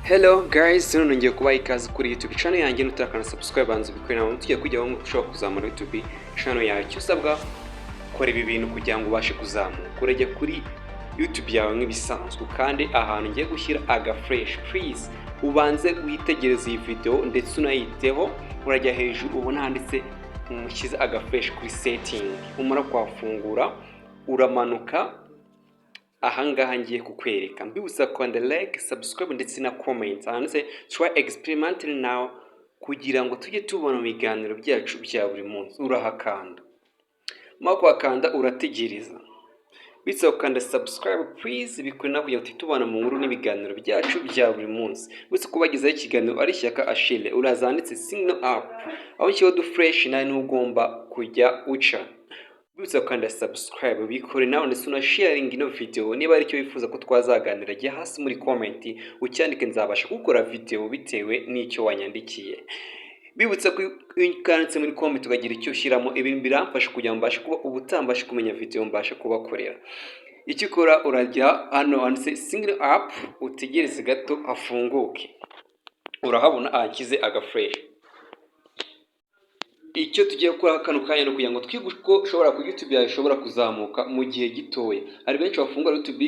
Hello guys, none ngiye kubaha ikaze kuri YouTube channel yanjye. Nutarakana subscribe, banza ubikore. Nawe tugiye kujya aho ushobora kuzamura YouTube channel yawe. Icyo usabwa, kora ibi bintu kugira ngo ubashe kuzamuka. Urajya kuri YouTube yawe nk'ibisanzwe, kandi ahantu ngiye gushyira aga flèche, please ubanze witegereze iyi video ndetse unayiteho. Urajya hejuru ubona handitse, mushyize aga flèche kuri setting. Umara kuhafungura, uramanuka ahangaha ngiye kukwereka. Mbibutsa kwanda like, subscribe ndetse na comment handitse "Try experimental now", kugira ngo tujye tubona mu biganiro byacu bya buri munsi. Urahakanda, umara kuhakanda urategereza. Bityo gukanda subscribe, please bikore nawe kugira ngo tujye tubana mu nkuru n'ibiganiro byacu bya buri munsi. Uretse kubagezaho ikiganiro ari Ishyaka Ashile, uraza handitse "Sign up", aho nshyiraho udu flèche, nawe niho ugomba kujya uca. Bityo gukanda subscribe, bikore nawe, ndetse unasharinga ino video. Niba ari icyo wifuza ko twazaganira, jya hasi muri comment ucyandike, nzabasha gukora video bitewe n'icyo wanyandikiye. Bibutsa ko iyo ukanditse muri comment ukagira icyo ushyiramo, ibintu biramfasha kugira ngo mbashe kuba ubutaha mbashe kumenya video mbashe kubakorera. Icyo ukora, urajya hano handitse "Sign up", utegereze gato hafunguke. Urahabona ahashyize aga flèche. Icyo tugiye gukora kano kanya ni ukugira ngo twige uko ushobora ku YouTube yawe ishobora kuzamuka mu gihe gitoya. Hari benshi bafungura YouTube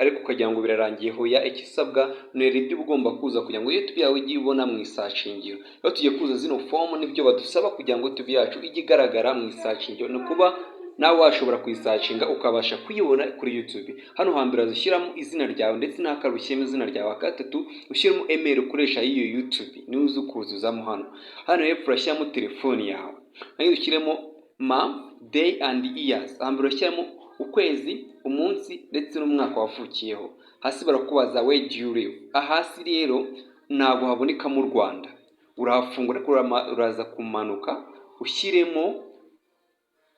ariko ukagira ngo birarangiye. Hoya, ikisabwa ni ibyo uba ugomba kuza kugira ngo YouTube yawe ijye ibona mu isacingiro. Rero tugiye kuza zino form, nibyo badusaba kugira ngo YouTube yacu ijye igaragara mu isacingiro, ni ukuba nawe washobora kuyisearchinga ukabasha kuyibona kuri YouTube. Hano hambere ushyiramo izina ryawe ndetse n'akabiri ushyiramo izina ryawe, gatatu ushyiramo email ukoresha y'iyo YouTube, niwe uzi ukuzuzamo hano. Hano hepfo urashyiramo telefoni yawe, hanyuma ushyiremo month, day and years. Hambere urashyiramo ukwezi, umunsi ndetse n'umwaka wavukiyeho. Hasi barakubaza "Where do you live?" Hasi rero ntabwo habonekamo u Rwanda, urahafungura ariko uraza kumanuka ushyiremo.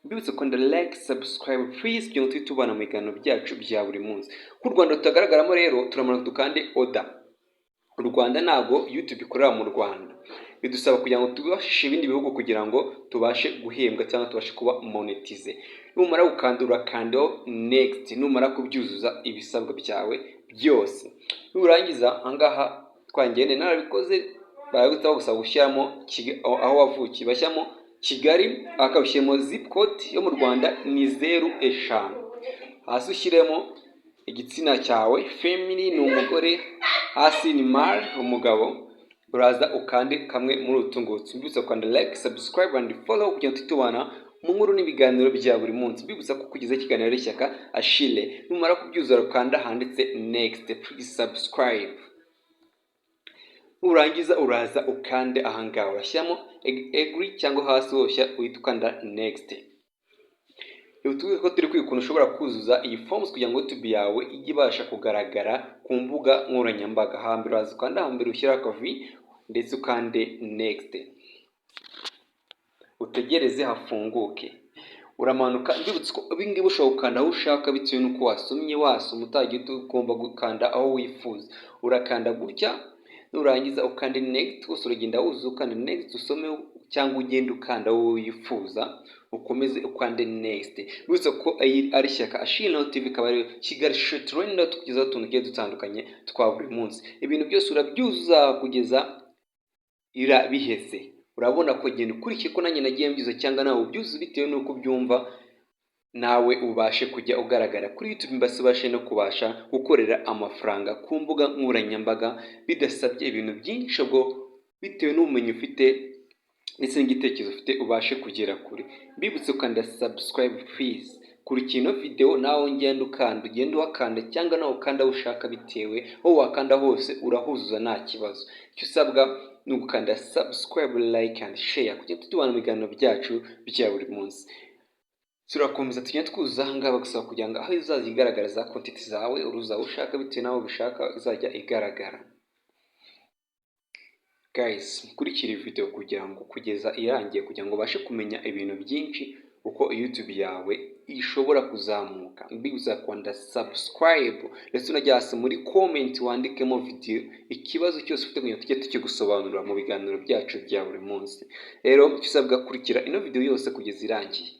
Mbibutse kanda like, subscribe please, kugira ngo tujye tubana mu biganiro byacu bya buri munsi. Ko u Rwanda rutagaragaramo rero, turamanuka dukande "Other". U Rwanda ntabwo YouTube ikorera mu Rwanda, bidusaba kugira ngo tubashe ibindi bihugu kugira ngo tubashe guhembwa cyangwa tubashe kuba monetize. Numara gukanda, urakandaho "Next". Numara kubyuzuza ibisabwa byawe byose, nurangiza ahangaha twangende narabikoze, baragusaba bagusaba gushyiramo aho wavukiye, bashyiramo Kigali, akabishyiramo zip code yo mu Rwanda ni 05. Hasi ushyiremo igitsina cyawe, female ni umugore, hasi ni male, umugabo. Uraza ukande kamwe muri utu ngutu. Mbibutsa gukanda like, subscribe and follow kugira ngo tubana mu nkuru n'ibiganiro bya buri munsi. Mbibutsa ko kugezaho ikiganiro ari Ishyaka Ashile. Numara kubyuzura, ukanda handitse "Next". Please subscribe. Nurangiza uraza ukande ahangaha, urashyiramo "Agree" cyangwa hasi hose uhita ukanda "Next". Tubwire ko turi kwiga ukuntu ushobora kuzuza iyi forms kugira ngo YouTube yawe ijye ibasha kugaragara ku mbuga nkoranyambaga. Hambere uraza ukanda hambere, ushyiraho akavi ndetse ukande "Next", utegereze hafunguke. Uramanuka. Mbibutse ko ibi ngibi ushobora gukanda aho ushaka bitewe n'uko wasomye. Wasoma utagiye, ugomba gukanda aho wifuza. Urakanda gutya, nurangiza ukande "Next". Wose uragenda wuzuza, ukanda "Next", usome cyangwa ugenda ukanda aho wifuza, ukomeze ukande "Next". Mbibutse ko iyi ari Ishyaka Ashino TV, ikaba ari Kigali Short Rwanda, tukugezaho utuntu tugiye dutandukanye twa buri munsi. Ibintu byose urabyuzuza kugeza ira biheze. Urabona ko genda ukurikiye ko nanjye nagiye mbyuzuza, cyangwa nawe ubyuzuza bitewe n'uko ubyumva, nawe ubashe kujya ugaragara kuri YouTube, mbese ubashe no kubasha gukorera amafaranga ku mbuga nkoranyambaga bidasabye ibintu byinshi, ubwo bitewe n'ubumenyi ufite ndetse n'igitekerezo ufite ubashe kugera kure. Mbibutse ukanda subscribe please. Kurikira ino video nawe, ugenda ukanda, ugenda uhakanda cyangwa nawe ukanda aho ushaka, bitewe aho wakanda hose urahuzuza nta kibazo. Icyo usabwa ni ugukanda subscribe, like and share kugira ngo tubane mu biganiro byacu bya buri munsi. Turakomeza tugenda twuzuza. Aha ngaha bagusaba kugira ngo aho izajya igaragara content zawe, uruza aho ushaka bitewe n'aho ubishaka izajya igaragara. Guys, mukurikire iyi video kugira ngo kugeza irangiye, kugira ngo ubashe kumenya ibintu byinshi uko YouTube yawe ishobora kuzamuka. Mbibutsa kwanda subscribe ndetse unajya hasi muri comment wandikemo video, ikibazo cyose ufite, kugira ngo tujye tukigusobanurira mu biganiro byacu bya buri munsi. Rero icyo usabwa, kurikira ino video yose kugeza irangiye.